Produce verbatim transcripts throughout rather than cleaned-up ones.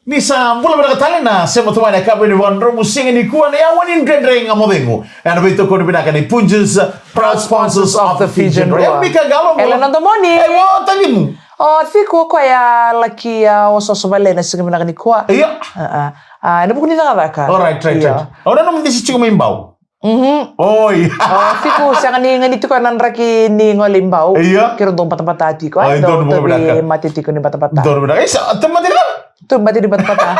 Ni sa bula vinaka tale na sema tu mai na yakavi ni Vakadromu Siga nikua, na aua ni Dredre Ga Mo Cegu. Ena veitokoni vinaka ni Punjas, proud sponsors of the Fijian Drua. Mika Galo. Elena Domoni. E, o tacimu? O Ciku, o koya laki, a, osooso vale na siga vinaka nikua. Io. A, a. A, ena vuku ni cakacaka. Alright, right, right. Io. O na nomu disi tiko mai Bau. Mhm. Oi. O Ciku, sega ni ganiti koya na draki ni gole i Bau. Io. Keirau dau batabata tiko. Ai, donu, donu vinaka. Mate tiko ni batabata. Donu vinaka. Isa, taumate ni cava? Taumate ni batabata.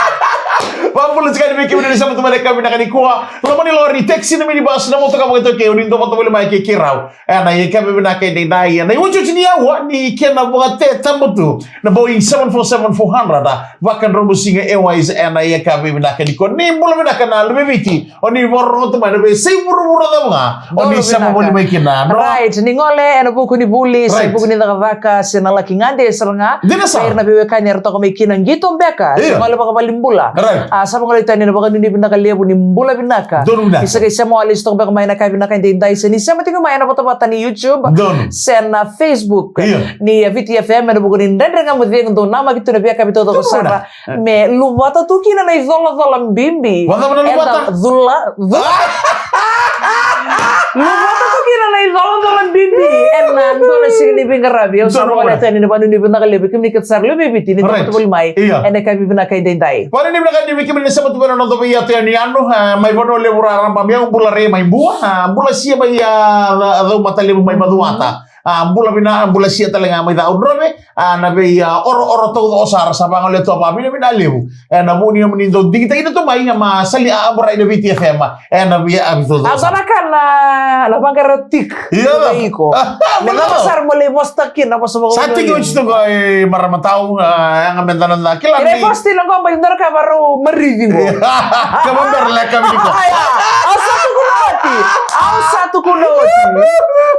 Vakabula tiko yani vei kemuni na sema tu mai na yakavi vinaka nikua. Loma ni lori, taxi, na minibus, na motoka vakaitaukei, o ni dau vata voli mai kei keirau. Ena yakavi vinaka edaidai, ena iuciuci ni aua ni kena vakatetabu tu na Boeing seven four seven four hundred, a, Vakadromu Siga Airways, ena yakavi vinaka nikua. Ni bula vinaka na luve i Viti, o ni vakarorogo tu mai na veiyasai vuravura cava ga o ni sema voli mai kina. Right, ni gole ena vuku ni vuli, se vuku ni cakacaka, se na laki gade sara ga. Dina sara. Vei ira na veiwekani era toka mai kina qito beka, se gole vakavalenibula. Right. A, sa vagolei tani na vakanuinui vinaka levu ni bula vinaka. Donu vinaka. Ni sa qai sema wale, se toka beka mai na yakavi vinaka edaidai, se ni sema tiko mai ena vatavata ni YouTube. Donu. Se na Facebook. Io. Ni, a, Viti F M, ena vuku ni Dredre Ga Mo Cegu, dou namaki tu na veiyakavi taucoko sara. Donu vinaka. Me luvata tu kina na icolacola bibi. Vakacava na luvata? Eda cula, cula. Luvata tu kina na icolacola bibi ena dua na siga ni veiqaravi. Au sa vagolei tani na vakanuinui vinaka levu vei kemuni kece sara, luve i Viti, ni dau vata voli mai. Io. Ena yakavi vinaka edaidai. Vakanuinui vinaka ni vei kemuni na sema tu mai na noda veiyatu yanuyanu, a, mai Vanua Levu raraba mai, au bula rei mai Bua, a, bula sia mai, a, Ca-, Caumatalevu mai Macuata. A, bula vina, bula sia tale ga mai Cakaudrove, a, na vei, a, oro, oro taucoko sara, sa vagolei tu vakavinavinaka levu. Ena vuku ni nomuni dau digitaki tu mai, a, ma sali a, a, bula i na Viti F M, ena veiyakavi taucoko sara. A, sa na ka na, na vaqara tik. Io, na iko. Me na sara mo lai vosa kina, vosa vaka. Sa tiki oti tu qo e marama tau, a, yaga me da na kila ni. Ira e vosa tiko qo, mai dua na ka varau marici qo. Kava bera na yakavi nikua. Aya, au sa tukuna oti. Au sa tukuna oti.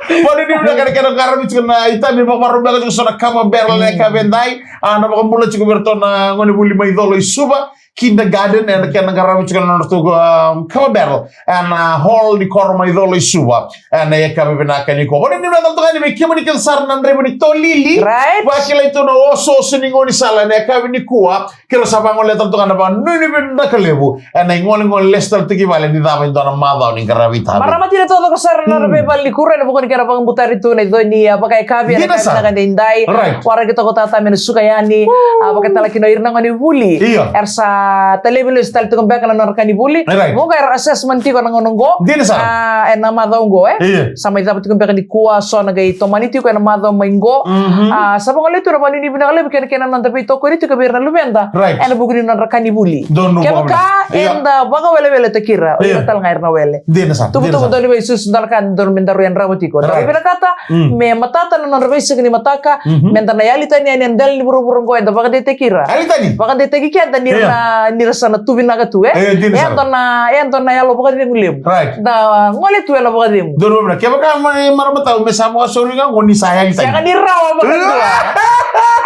Vakanuinui vinaka na kena qaravi tiko na itavi, vakavarau beka tiko so na kava bera na yakavi edai. A, na vakabula tiko vei iratou na gonevuli mai Colo i Suva Kindergarten, ena kena qaravi tiko na nodratou, um, kava bera ena hall ni koro mai Colo i Suva ena yakavi vinaka nikua. Vakanuinui vinaka tale tu ga yani vei kemuni kece sara na draiva ni tolili. Right. Vakilai tu na osooso ni gaunisala ena yakavi nikua. Keirau sa vagolea tale tu ga na vakanuinui vinaka levu ena igolegole lesu tale tu ki vale ni cava e dua na macawa ni qaravi itavi. Marama tina taucoko sara na nodra veivale ni kuro, ena vuku ni kena vakabutari tu na ico ni, a, vakayakavi ena yakavi vinaka edaidai. Right. Waraki toka o tata me na suka yani, a, vakatalaki na ira na gonevuli. Io. Era sa talevi lesu tale tiko beka na nodra ka ni vuli. Right. Vuqa era assessment tiko na gauna oqo. Dina sara. A, ena macawa oqo, e? Io. Sa mai cava tiko beka nikua, so na qai tomani tiko ena macawa mai qo. Mhm. A, sa vagolei tu na vakanuinui vinaka levu kei na kena noda veitokoni tiko vei ira na luveda. Right. Ena vuku ni nodra ka ni vuli. Donu. Kevaka eda vakaweleweletaki ira, o ira tale ga era na wele. Dina sara. Tuvutuvu, donu veisusu, donu ka, donu me daru yadrava tiko. Daru vinakata me matata na nodra veisiga ni mataka, me da na yali tani yani ena dela ni vuravura oqo, eda vakadeitaki ira. Yali tani. Vakadeitaki keda ni ra, ni ra sa na tu vinaka tu, e? E, dina sara. E dua na, e dua na yalo vakacegu levu. Right. Da gole tu ena vakacegu. Donu vinaka. Kevaka mai marama tau me sa vakasauri ga qo, ni sa yali tani. Sega ni rawa vakadua.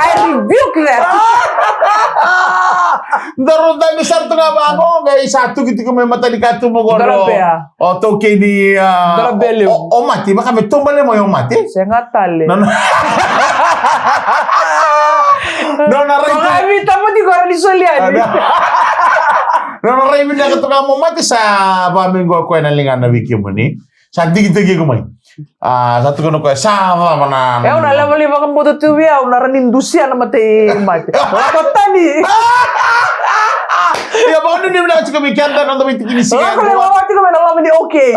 I rebuke that. Daru dabe sara tu ga vaqo, qai sa tuki tiko mai matanikatuba qo. Dara bea. O taukei ni, a, dara bea levu. O, o Mati, vaka me taubale mai o Mati. Sega tale. Nona, nona rai tu. Vaka e vita mo ni qora ni soli yani. Nona rai vinaka tu ga mo Mati, sa vaka me qo koya na ligana vei kemuni. Sa digitaki iko mai. A, sa tukuna o koya, sa cava na, na. E, au na levu ni vakabauta tu vei au, na rawa ni dusia na mata i Mati. Lako tani. Ia, vakanuinui vinaka tiko vei keda na noda veitiki ni siga. Lako levu tiko mai na loma ni okay.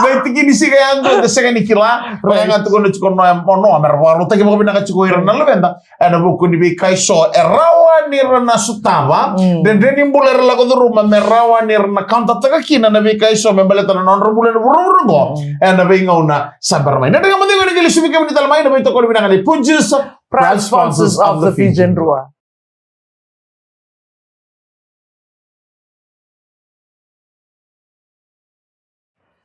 Veitiki ni siga yadua, da sega ni kila. Right. Vaka ga tukuna tiko o Noa, o Noa, me ra vakarautaki vakavinaka tiko ira na luveda. Ena vuku ni veika eso e rawa ni ra na sotava, dredre ni bula era lako curuma me rawa ni ra na counter-taka kina na veika eso me baleta na nodra bula ena vuravura oqo. Ena veigauna sa bera mai. Dredre Ga Mo Cegu ena qai lesu vei kemuni tale mai na veitokoni vinaka ni Punjas, proud sponsors of the Fijian Drua.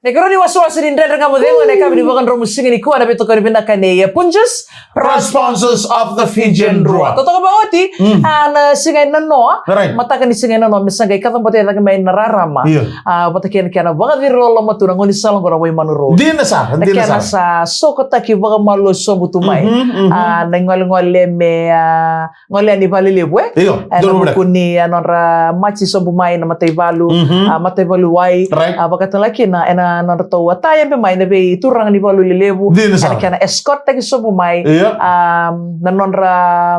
Na ikarua ni wasewase ni Dredre Ga Mo Cegu ena yakavi ni vakadromu siga nikua, na veitokoni vinaka nei Punjas, proud sponsors of the Fijian Drua. Totoka vakaoti, mm, a, na siga e nanoa, right, mataka ni siga e nanoa, me sa qai kacabote cake mai na rarama. Io. A, vata kei na kena vakaciriloloma tu na gaunisala qo na Waimanu Road. Dina sara, na dina kena sara. Sa sokotaki vakamalua sobu tu mai. Mhm, mhm. A, na igolegole me, a, gole yani valelevu, e? Io, ena donu vuku ni, a, nodra maji sobu mai na mataivalu, mhm, a, mataivalu wai, right, a, vakatale kina ena nodratou a tayabe mai na veituraga ni valu lelevu. Dina sara. Ena kena escort taki sobu mai, io, a, na nodra,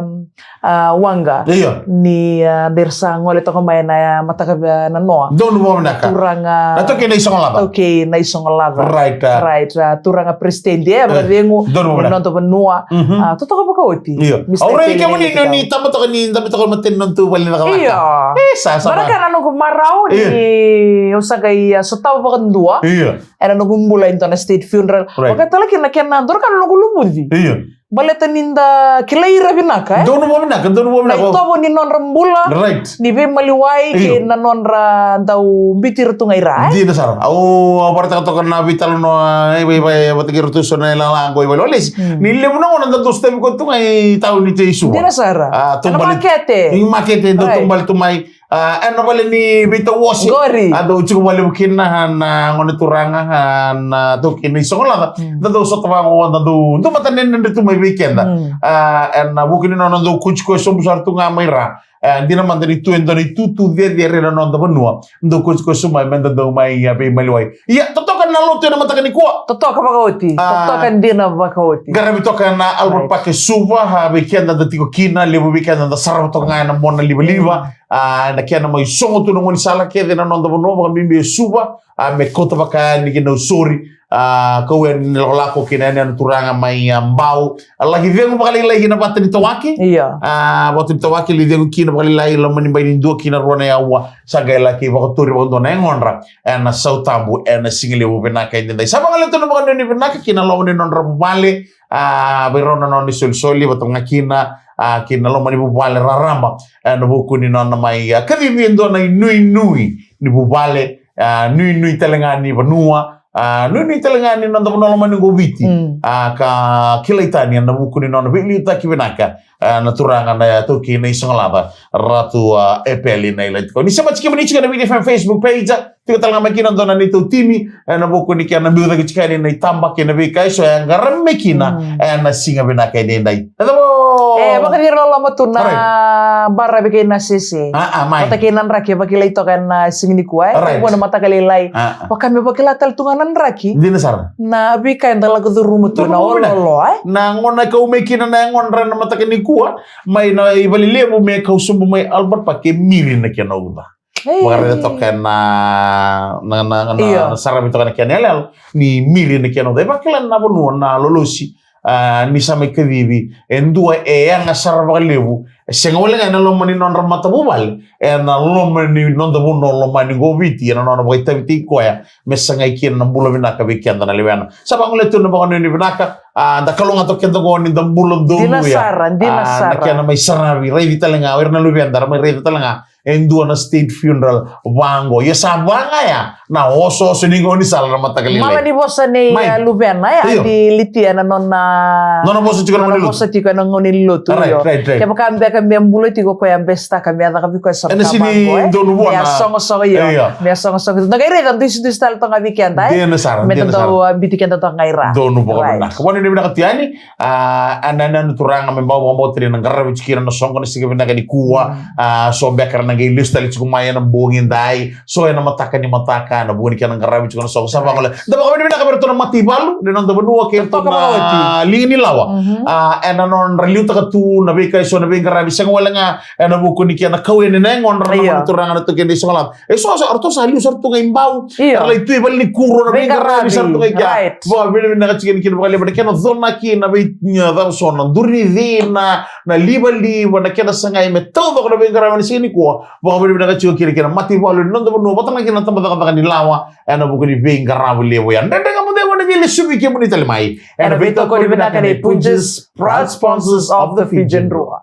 a, waqa. Io. Ni, a, ni ra sa gole toka mai na mataka, a, nanoa. Donu vakavinaka. Turaga. Na taukei na Isogolaca. Taukei na Isogolaca. Right, a. Right, a, turaga president, e, e, vakacegu, donu vakavinaka, ni noda vanua. Mhm. A, totoka vakaoti. Io. Mister Au raici kemuni ni, ni taba toka ni, taba toka mateni na nodatou vale ni cakacaka. Io. E, sa, sa. Baraka na noqu marau ni, io, au sa qai, a, sotava vakadua. Io. Ena noqu bula e dua na state funeral. Right. Vakatale kina na kena dua na ka na noqu luvuci. Io. Baleta ni da kilai ira vinaka, e? Donu vakavinaka, donu vakavinaka. Na itovo ni nodra bula. Right. Ni veimaliwai, io, kei na nodra dau biuti ira tu ga i ra, e? Dina sara. Au, au vakaraitaka toka na veitalanoa, e, vei, vei, vata kei iratou so na ilala qo i vale o Lesi. Mm. Ni levu na gauna da dau sotavi koya tu ga i tauni i Suva. Dina sara. A, ena makete. Ni makete, dau, right, taubale tu mai. A, ena vale ni veitauosi. Qori. A, dau tiko vakalevu kina na gone turaga, a, na taukei na Isogolaca. Mm. Da dau sota vaqo, da dau, dau mata dredredre tu mai vei keda. Mm. A, ena vuku ni nona dau kuji koya sobu sara tu ga mai ra. E, dina mada ni tu e dua na itutu cecere ena noda vanua. Dau kuji koya sobu mai, me da dau mai, a, veimaliwai. Ia, totoka na lotu ena mataka nikua. Totoka vakaoti. A, totoka dina vakaoti. Qaravi toka na Albert, right, Park e Suva, a, vei keda da tiko kina, levu vei keda da sarava toka ga ena mona livaliva. Mm. A, na kena mai sogo tu na gaunisala kece na noda vanua, vakabibi e Suva, a, me kauta vaka yani ki Nausori, a, kau yani na lakolako kei na yanuyanu turaga mai, a, Bau. A, laki cegu vakalailai kina vata ni tawaki. Io. A, vata ni tawaki, lai cegu kina vakalailai, loma ni bai ni dua ki na rua na aua. Sa qai laki vakatori vakadua na yagodra ena Sautabu ena sigalevu vinaka edaidai. Sa vakaletu na vakanuinui vinaka ki na loma ni nodra vuvale, a, vei rau na nona isolisoli, vata ga kina, a, ki na loma ni vuvale raraba, e, ena vuku ni nona mai, a, kacivi e dua na inuinui ni vuvale, a, nuinui tale ga ni vanua, a, nuinui tale ga ni noda vanua lomani qo Viti. Mm. A, ka kilai tani ena vuku ni nona veiliutaki vinaka, a, na turaga na taukei na Isogolaca, Ratu, a, Epeli Nailatikau. Ni semati kemuni tiko ena Viti F M Facebook page, a, tiko tale ga mai kina dua na neitou timi, e, ena vuku ni kena biu cake tiko yani na itaba kei na veika eso e qaravi mai kina, mm, ena siga vinaka edaidai. E cava? E, vakaciriloloma tu na, right, baravi kei na sese. A, a, mai. Vata kei na draki e vakilai toka ena siga nikua, e. Right. Vua na mataka lailai. A, a. Vaka me vakila tale tu ga na draki. Dina sara. Na veika eda lako curuma tu, donu vakavinaka, na oloolo, e. Na gauna e kau mai kina na yagodra ena mataka nikua, mai na iValelevu me kau sobu mai Albert Park e miri na kena uca. Ei. Vakaraica toka na, na, na, na, io, na saravi toka na kena yaloyalo, ni miri na kena uca. E vakila na vanua na lolosi, a, ni sa mai kacivi e dua e yaga sara vakalevu. E sega wale ga ena loma ni nodra matavuvale, ena loma ni noda vanua lomani qo Viti, ena nona vakaitavitaki koya me sagai kina na bula vinaka vei keda na lewena. Sa vagolea tu na vakanuinui vinaka, a, da kalougata o keda qo ni da bula donu. Dina ya. Sara, dina, a, sara. Na kena mai saravi, raici tale ga o ira na luveda, ra mai raica tale ga e dua na state funeral vaqo. Ia sa va ga ya na osooso ni gaunisala na mataka lailai. Mala ni vosa nei, mai, a, luvena, e, io, Adi Litia na nona, nona vosa tiko ena, nona vosa tiko ena gauna ni lotu, right, io. Right, right. Kevaka beka me bula tiko koya, besta ka me a caka vei koya sara. Ena sini vaqo, e, donu vua na, me a sogosogo, io. Io. Me a sogosogo. Da qai raica dusidusi tale toka vei keda, e. Dina sara, dina sara. Me da dau, a, biuti keda toka ga i ra. Donu vakavinaka. Right. Vakanuinui vinaka tu yani. A, a, na, na, na turaga me bau vakabauta ni na qaravi tiko kina na soqo na siga vinaka nikua. Mm. A, so beka ra na qai lesu tale tiko mai ena bogi edai, so ena mataka ni mataka, ena bogi ni kena qaravi tiko na soqo. Sa vagolea. Da vakavinavinaka vei iratou na mataivalu ni noda vanua kei iratou na liga ni lawa. Mhm. A, ena nodra liutaka tu na veika eso na veiqaravi, sega wale ga ena vuku ni kena kau yani na yagodra na, io, gone turaga na taukei na Isogolaca. E so, so, ratou sa liu sara tu ga i Bau. Io. Era lai tu e valenikuro, na veiqaravi sara tu ga i kea. Right. Vakavinavinaka tiko yani kina vakalevu na kena conaki na vei, na cava so, na duri ni cina, na livaliva, na kena sagai me taucoko na veiqaravi ena siga nikua. Vakavinavinaka tiko kina kei na mataivalu ni noda vanua, vata ga kina na tabacakacaka ni lawa, ena vuku ni veiqaravi levu ya. Dredre Ga Mo Cegu ena veilesuvi kemuni tale mai. Ena veitokoni vinaka nei Punjas, proud sponsors of the Fijian Drua.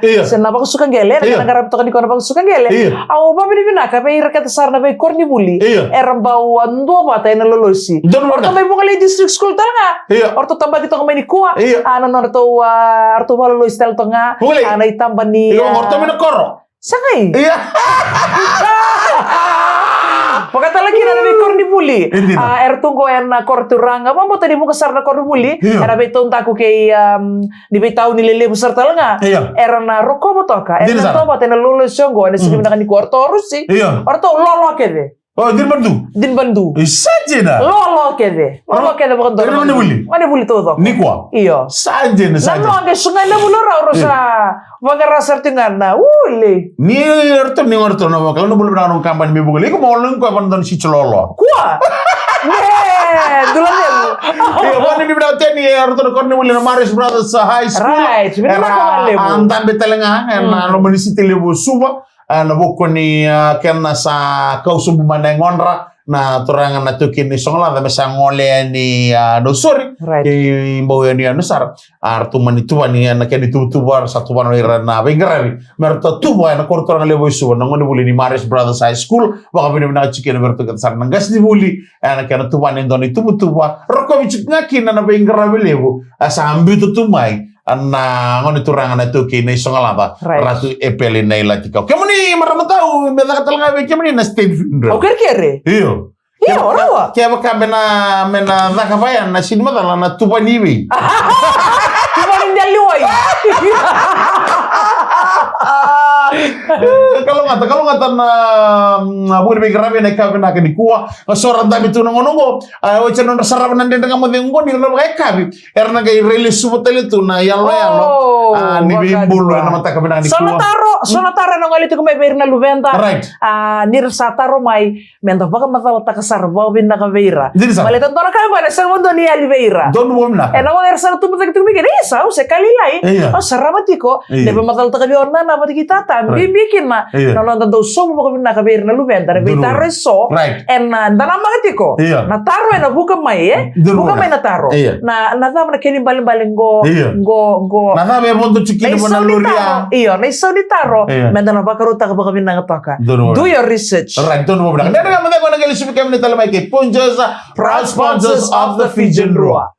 Io. Se na vakasuka qele, na Io. Kena qaravi toka nikua na vakasuka qele. Io. Au vakavinavinaka vei ira kece sara na veikoronivuli. Io. Era bau a duavata ena lolosi. Donu Orta mada. Mai Vugalei District School tale ga. Io. Orta tabaki toka mai nikua. Io. A na nodratou, a, ratou vakalolosi tale toka ga. Vugalei. A na itaba ni, Io, a, orta mai na koro. Sagai. Io. Vakatale kina na veikoronivuli. Io, dina. A, era tu qo ena koro turaga. Vabota ni vuqa sara na koronivuli. Io. Era veitaudaku kei, um, ni veitauni lelevu sara tale ga. Io. Era na rokova toka. Era Dina na sara. Tovata ena lolosi oqo. Ena siga Mhm. vinaka nikua. Orta o Rusi. Io. Orta o lolo kece. O, Dina Badu. Dina Badu. E, sa dina. Lolo kece. Lolo kece vakadua. Era na vuli. Mani vuli taucoko. Nikua. Io. Sa dina, sa Na dina. Noqu e suga na vuli rau, rau sa Io. Vaqara sara tiko ga na, ule. Ni ratou ni ratou na vaka, na bula vinaka na kabani me vuka. Iko mo lung ko vandan si lolo. Kua. Ne, dula levu. Io, vani ni vinaka teni, e ratou na koronivuli na Marist Brothers, uh, High School. Right, vinaka Era, vakalevu. A, dabe tale ga, e, na Mm. loma ni siti levu Suva. A, na vuku ni, a, kena sa kau sobu mai na yagodra na turaga na taukei ni Sogolaca me sa gole yani, a, Nausori. Right. Kei bau yani, yani sara. A, ratou mani tuvani ena kena ituvatuva, ra sa tuvana ira na veiqaravi me ratou tuva ena koro turaga levu e Suva, na gonevuli ni Marist Brothers High School. Vakavinavinaka tiko kina vei ratou kece sara na qasenivuli ena kena tuvani e dua na ituvatuva. Rokovi tiko ga kina na veiqaravi levu a sa biuta tu mai na gone turaga na taukei na iSogolaca, Right. Ratu Epeli na Ilatikau. Kemuni marama tau, me caka tale ga vei kemuni na state funeral. Au kerekere. Io. Io, Kevaka, rawa. Kevaka me na, me na caka vaya na sini macala na tuvani vei. Tuvani dia liwai. Kalougata, kalougata na, na vuri veiqaravi na ikavi na ka nikua. Ga so ra dabe tu na gauna oqo. A, oti na nodra sarava na Dredre Ga Mo Cegu oqo ni ra na vakayakavi. Era na qai rai lesuva tale tu na yaloyalo. Oh, A, ni veibulu ena mataka vinaka ni kua. So na taro, so na taro ena gole tiko mai vei ira na luveda. Right. A, ni ra sa taro mai, me da vakamacalataka sara vakavinaka vei ira. Dina sara. Baleta dua na ka qo ena sega vakadua ni yali vei ira. Donu vakavinaka. Ena gauna era sa na tubu cake tiko mai kina, e, sa, au se ka lailai. Io. Au sa rava tiko. Io. Ni vakamacalataka vei au na nana vata kei tata. Right. Bibi kina, io, na noda dau sobu vakavinaka vei ira na luveda, na veitaro eso. Right. Ena, ah, da namaka tiko. Io. Na taro ena vuka mai, e? Donu. Vuka mai na taro. Io. Na, na cava na kena ibalebale qo, io, qo, qo. Na cava e vodo tiko kina na vua na lori ya. Io, na isau ni taro. Io. Meda na vakarautaka vakavinaka toka. Donu. Do your research. Right, donu vakavinaka. Dredre Ga Mo Cegu ena qai lesu vei kemuni tale mai kei Punjas, proud sponsors of the Fijian Drua.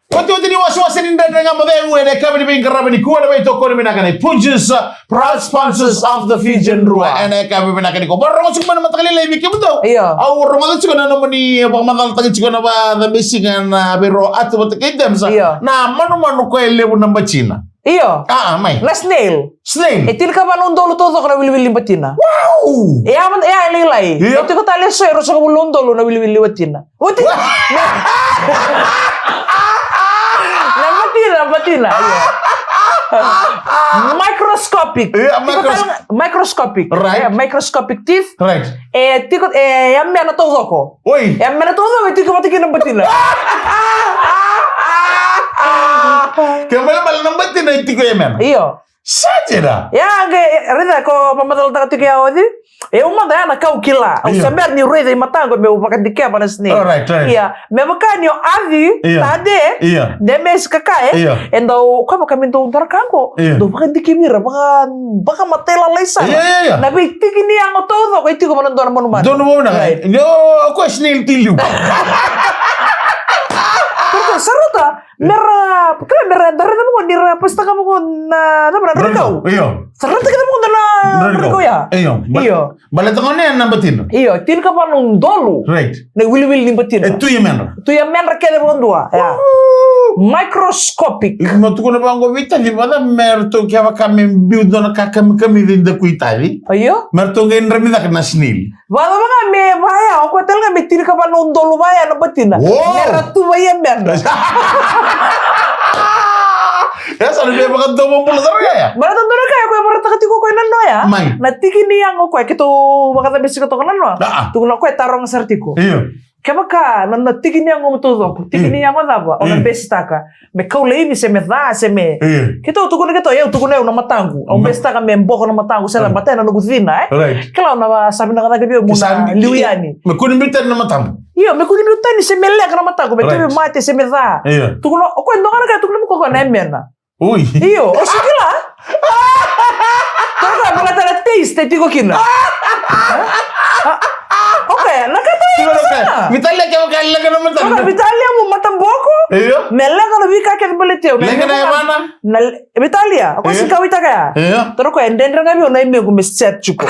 Otioti ni wasewase ni Dredre Ga Mo Cegu ena yakavi ni veiqaravi nikua, na veitokoni vinaka nei Punjas, proud sponsors of the Fijian Drua. Ena yakavi vinaka nikua, vakarorogo tiko mai na mataka lailai vei kemudou. Io. Au rogoca tiko na nomuni vakamacalataka tiko na vakacabisiga na vei Ro Atu vata kei James. Io. Na manumanu koya e levu na batina. Io. Ah, ah, mai. Na snail. Snail. E tinikava na udolu taucoko na wiliwili ni batina. Wow! E a, e a lailai. Io. E tiko tale eso e ruasagavulu na udolu na wiliwili ni batina. Oti. Wa- Na batina, batina. Io. Microscopic. Io, tiko micros- tale, microscopic. Right. E, microscopic teeth. Right. E tiko, e, e a mena taucoko. Oi. E a mena taucoko e tiko vata kina na batina. Ke balebale na batina e tiko e a mena. Io. Sa dina. Ia, qai, raica ko vakamacalataka tiko ya oti. E, au mada ya na ka au kila. Au, io, sa bera niu raica i mataqu meu vakadikeva na snail. Alright, right. Ia, me vaka ni o Aci, io, Tade, io, Demesi, Kakae, io, e dau, koya vaka me dau dara ka qo. Io. Dau vakadikevi ira, vaka, vakamatailalai sara. Io, io, io. Na veitiki ni yago taucoko e tiko vua na dua na manumanu. Dua na manumanu. Right. Io, o koya snail ti liu. Poroko, sa rauta, mera, kila mera, da raica vaqo, ni ra pasitaka vaqo na, na, na, na rarikau. Io. Sa rauta kece vaqo na, na rarikau ya. Io. Io. Baleta gone na batina. Io, tinikava na udolu. Right. Na wiliwili ni batina. E tu i a medra. Tu i a medra kece vakadua. Ia. Woo! Microscopic. Iko mo tukuna vaqo vei taci, vacava me ratou, kevaka me biu dua na ka kamikamica i daku i taci. Io. Me ratou qai drami cake na snail. Vacava ga me vaya, o koya tale ga me tinikava na udolu vaya na batina. Woo! Me ra tu vaya i a medra. E sa na me vakadomobula sara ga ya. Baleta dua na ka ya koya e vakaraitaka tiko o koya na noa ya. Mai. Na tiki ni yago o koya, keitou vakacabesika toka na noa. Ah, ah. Tukuna o koya e taroga sara tiko. Io. Kevaka na, na tiki ni yago mo taucoko, tiki, io, ni yago cava o na, io, besitaka? Me kau laivi se me ca se me. Io. Keitou tukuna, keitou, au tukuna au na mataqu. Au, ma, besitaka me boko na mataqu se, right, na mata na noqu cina, e? Right. Kila au na va, sa vinaka cake vei au mo na liu yani. Me kua ni biu tani na matamu. Io, me kua ni biu tani se me leqa na mataqu, me, right, tauvi mate se me ca. Io. Tukuna, o koya e dua ga na ka e tukuna vei koya na yamena. Ui. Io, o sa kila? Toka, baleta na taste e tiko kina. Okay, na ka tale, tiko na ka. Vitalia, kevaka e leqa na mata. Toka, Vitalia mo mataboko. Io. Me leqa na veika kece baleti au. Leqa na yavana. Na, Vitalia, o koya, io, sega ni kauwaitaka ya. Io. Toro koya e dredre ga vei au na imequ me set tiko.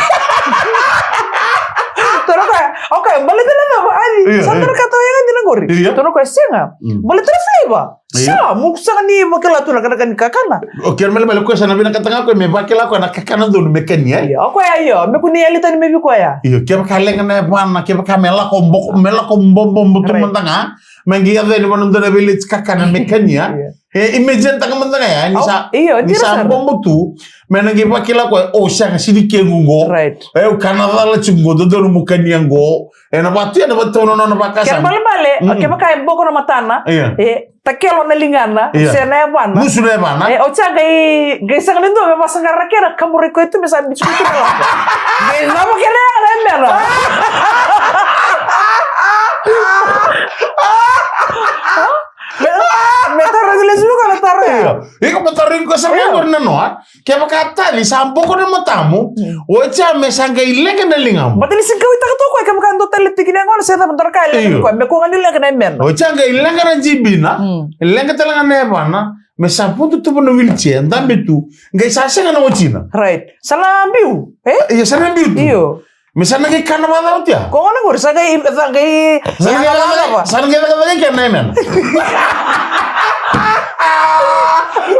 Toro koya, okay, baleta na cava, Aci? Io, sa, io, toro ka tau yaga dina qori. Io. Toro koya sega. Mm. Baleta na flavor. Io. Sa, mo sega ni vakila tu na ka, na ka ni kakana. O kena ibalebale o koya sa na vinakata ga o koya me vakila o koya na kakana donu me kania. Io, o koya io, me kua ni yali tani mai vei koya. Io, kevaka leqa na yavana, kevaka me lako boko, me lako bobobo tu, right, mada ga. Me qai yaco yani vua na dua na veiyalayalati kakana me kania. Io. E, imagine taka mada ga ya, ni sa, io, ni sa bobo tu, me na qai vakila o koya, o, sega, sega ni kequ qo. Right. E, au kana cala tiko qo, dodonu mo kania qo. E na vatu, e na vatu na nona vakasama. Kena ibalebale, mm, kevaka e boko na matana, io, e takelo na ligana, io, se na yavana. Gusu na yavana. E, o sa qai, qai sega ni dua me vasaqara kena, kamurai koya tu me sa biuti koya tu na lako. Qai cava kena yaga na yamena. Me, me tarogi lesu vei koya na taro ya. Io. Iko me tarogi koya sara, io, qori na noa. Kevaka taci sa boko na matamu, mm, o sa me sa qai leqa na ligamu. Baleta ni sega ni kauwaitaka tu o koya kevaka dua tale tiki ni yagona se cava, dua na ka e leqa, io, vei koya. Me kua ga ni leqa na yamena. O sa qai leqa na jibina, mm, leqa tale ga na yavana, me sa vodo tu vua na wheelchair, dabe tu, qai sa sega na watina. Right. Sa na biu, e? Io, sa na biu tu. Io. Me sa na qai kana vakacava oti ya? Ko gona qori, sa qai, sa qai, sa na qai, ya, cakacaka, cakacaka, sa na qai cakacaka kina na yamena.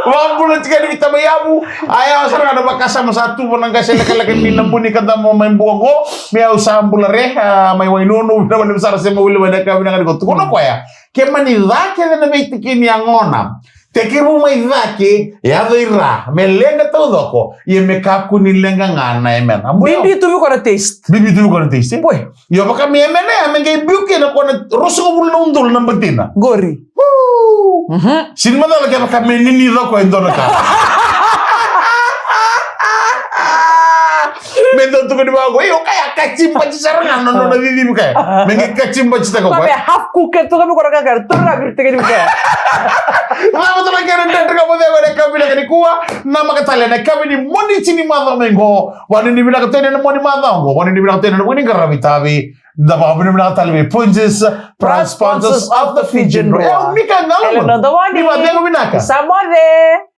Vakabula tiko yani vei tamai yavu. A yawa sara ga na vakasama sa tu vua na qase lekaleka ni Nabuni ka Damu mai Buka qo. Me yau sa bula re, a, mai Wainunu, vinaka vakalevu sara se mai Wainunu, vinaka, vinaka ni ko tukuna o koya. Ke mani ca kece na veitiki ni yagona. Tekivu mai cake, yaco i ra, me leqa taucoko, ia me kakua ni leqa ga na yamena. Bibi tu vei koya na taste. Bibi tu vei koya na taste. Boy. Io, vaka me yamena ya, me qai biu kina o koya na ruasagavulu na udolu na batina. Qori. Woo! Mhm. Sini macala kevaka me ninica ko e dua na ka. Me dau tukuni vaqo, io, kaya kacibati sara ga na nona cicivi kaya. Me qai kacibatitaka ko. Koya me half cook e tukuni ko na kakara, tura viri tekeni ko. Cava tale kena dredre ka mo ceva na yakavi vinaka nikua, na maka tale na yakavi ni Moniti ni macawa mai qo. Vanuinui vinaka tu yani na Moniti macawa qo, vanuinui vinaka tu yani na vuni qaravi tavi. Da vakavinavinaka tale vei Punjas, proud sponsors of the Fijian Drua. E, o Mika Gauma. Ele na dawani. Ni vacegu vinaka. Sa moce.